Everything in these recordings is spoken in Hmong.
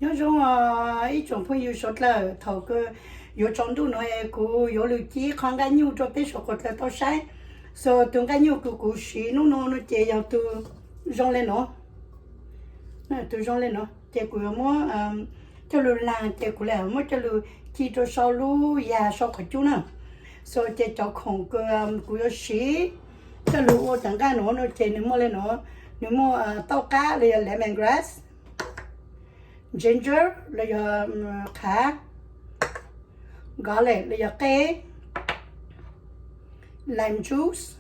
Nyob zoo ib tsoom phooj ywg suav dlawg, thaum kws yuav tsaus ntuj no es kuv yuav lug ci qho nqaj nyuj rau peb suav dlawg tau saib. So tus nqaj nyuj kws kuv siv hnub no no ces yog tus zoo le no, tus zoo le no ces kuv yuav muab coj lug laag ces kuv le muab coj lug ci rau sau lub yag sau qhov cub na. So ces cov khoom kws kuv yuav siv coj lug ua cov nqaj nuav no ces nwg muaj le no, nwg muaj tauj qab los yog lemon grass, ginger los yog qhav, garlic los yog qej, lime juice,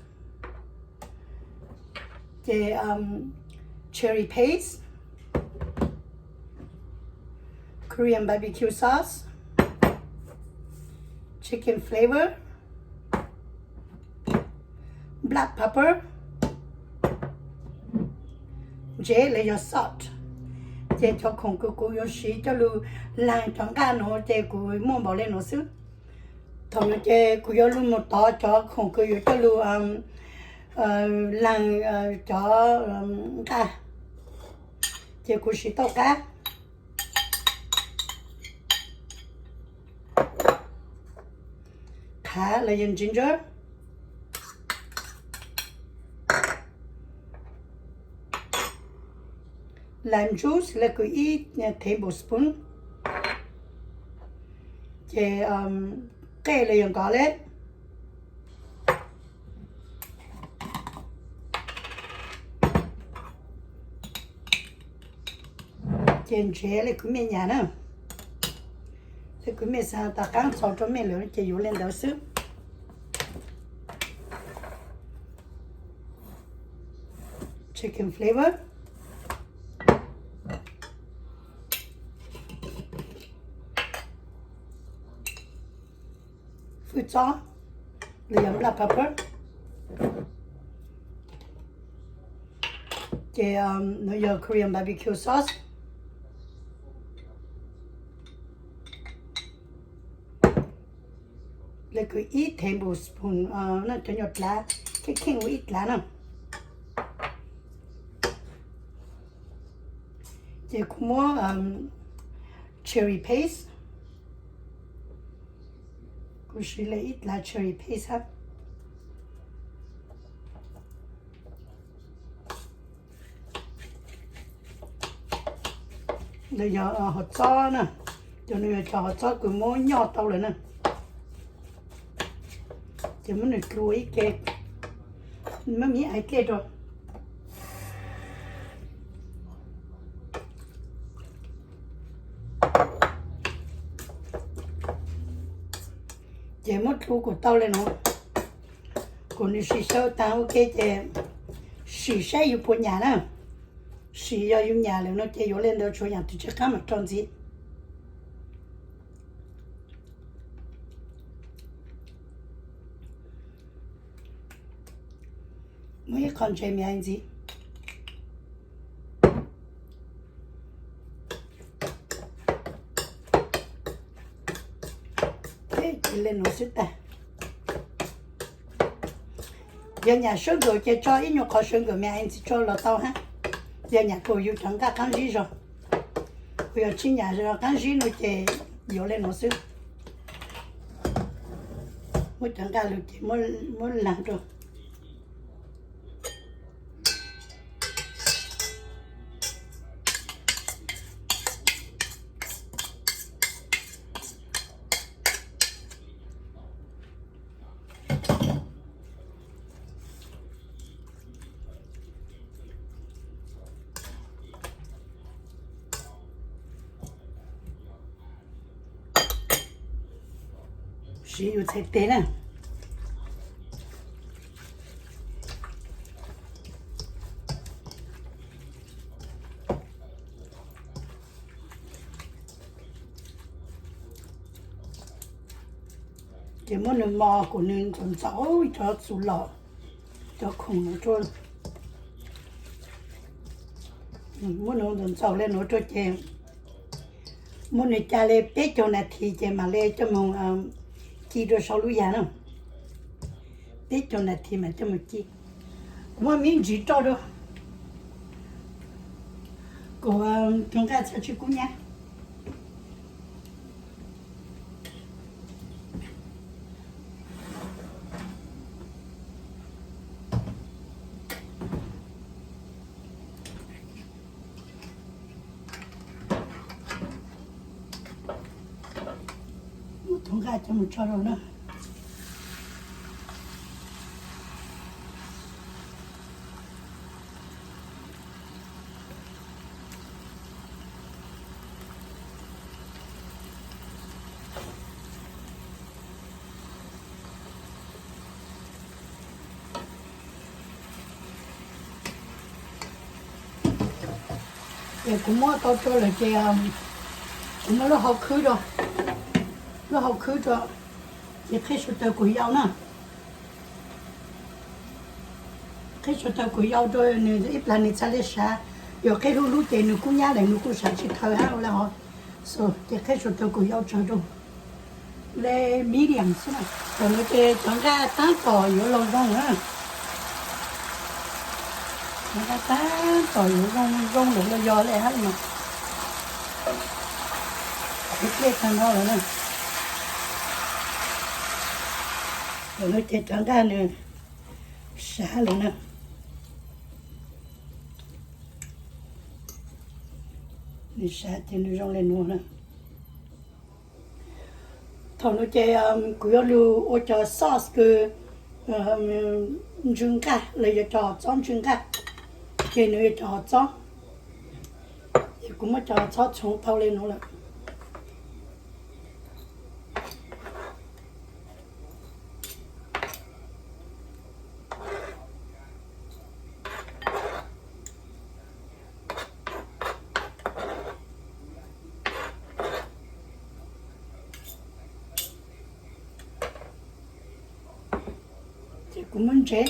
ces cherry paste, Korean barbecue sauce, chicken flavor, black pepper, ntsev los yog salt. Ces cov khoom kws kuv yuav siv coj lug laag cov nqaj nuav ces kuv muaj npaum le nuav xwb. Thaum nuav ces kuv yuav lug moog tov cov khoom kws yuav coj lug laag cov nqaj, ces kuv siv tauj qab, qhav los yog ginger, lime juice le kws ib tablespoon, ces qej los yog nkos le, ces ntsev le kws mej nyam na, le kws mej xav tas qaab txaus rau mej lawm ces yuav le ntawd xwb. Chicken flavor, fwj txob los yog black pepper, ces nuav yog Korean barbecue sauce, le kws ib tablespoon, cov nyuag dlav, kheej kheej ua ib dlav na. Ces kuv muab cherry paste, kuv siv le ib dlav cherry paste hab, los yog hov txob na, cov nuav yog cov hov txob kws muab nyoj tau lawm na. Ces muab nws dlua ib ke, muab miv ib ke rau. Ces muab dlua kuas tau le nuav, kuas nws sim xyaw taag ua ke ces sim saib yus puas nyam na. Sim yog yus nyam lawm no ces yuav le ntawd, tshuav yaam twg tsis qab mam rau ntxiv. Muab ib qho ntsev miv ntxiv. Ces le nuav xwb tag. Yog nyam sawb nkawm ces tso ib nyuag qhov sawb nkawm miv ntxiv tso los tau hab. Yog nyam kuas yus cov nqaj qaab zib zog, kuas yog tsis nyam qaab zib no ces yuav le nuav xwb. Muab cov nqaj lug ces muab laag rau. Siv yus txhais tes na. Ces muab nws mos kom nws ntxaus ntxaus cov txuv lom, cov khoom nuav rua. Muab nws ntxaus ntxaus le nuav rua ces muab nws ca le peb caug nas this ces mam le coj moog ci rua sau lub yag na. Peb caug nas this mam coj moog ci. Kuv muab miv ntsiv roj rua kom tus nqaj txhaj tsis kub nyab. Coj mus tso rau na. Ces kuv muab tau rau lawm ces kuv muab lub hau khwb rau, lub hau khwb rau, ces qhib suav taws kuv yau na. Qhib suav taws kuv yau rau nws ib plag nws txhaj li sav. Yog qhib hlub hlub ces nws kuj nyab lawm, nws kuj sav tsis khaws hab ua le hov. Ces qhib suav taws kuv yau tsawv rau le medium xwb na. Thaum no ces cov nqaj tab tom yuav los zoo na. Cov nqaj tab tom yuav zoo zoo lawm los yog le hab no. Dlej tag nrho lawm na. Thaum no ces cov nqaj nws sav lawm na. Nws sav ces nws zoo le nuav na. Thaum no ces kuv yuav lug ua cov sauce kws ntsw nqaj los yog cov hov txob ntsw nqaj, ces nws yog cov hov txob. Ces kuv muab cov hov txob txhoov tau le nuav lawm. Ces kuv muab ntsev,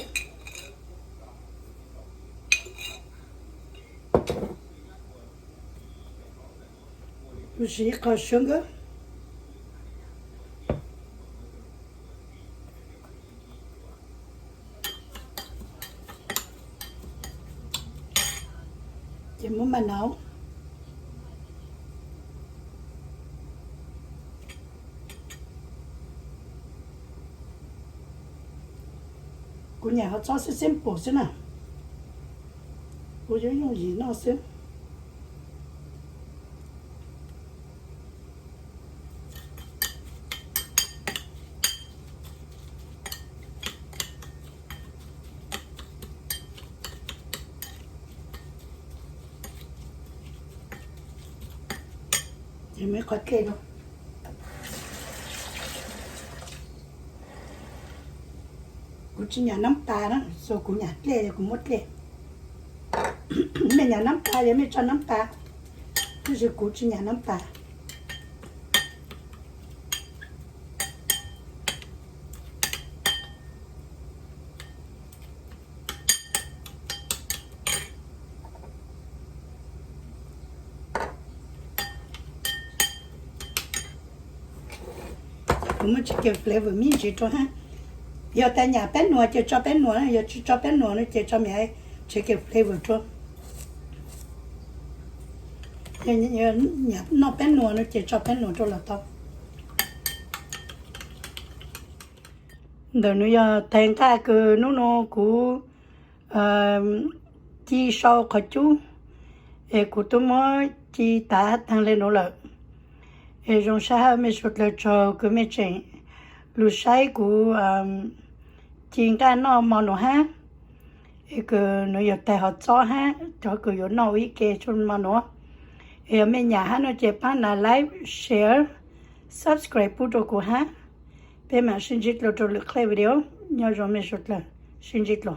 kuv siv ib qho sugar. Ces muab maj nau, kuv nyam hov txob xwb, simple xwb na, kuv yuav yooj yim noj xwb. Ces muab qhov dlej rau. Kuv tsis nyam nab tas na, so kuv nyam dlej kuv muab dlej. Mej nyam nab tas yog mej tso nab tas, tab sis kuv tsis nyam nab tas. Kuv muab chicken flavor me ntsis rau hab. Yog tas nyam peb nuam ces tso peb nuam, yog tsis tso peb nuam no ces tso me chicken flavor rau. Yog nyam noj peb nuam no ces tso peb nuam rau los tau. Ntawm no yog tais nqaj kws nub nua kuv ci sau qhov cub, es kuv tub muab ci tav taag le nuav lawm. Es zoo sab hab mej suav dlawg tsaug kws mej tseem lug saib kuv ci nqaj noj mo nuav hab. Es kws nuav yog tais hov txob hab cov kws yuav noj ua ib ke tsuj mo nuav. Es yog mej nyam hab no ces paab nav like, share, subscribe pub rau kuv hab. Peb mam sib ntsib dlua rau lwm qhov video. Nyob zoo mej suav dlawg, sib ntsib dlua.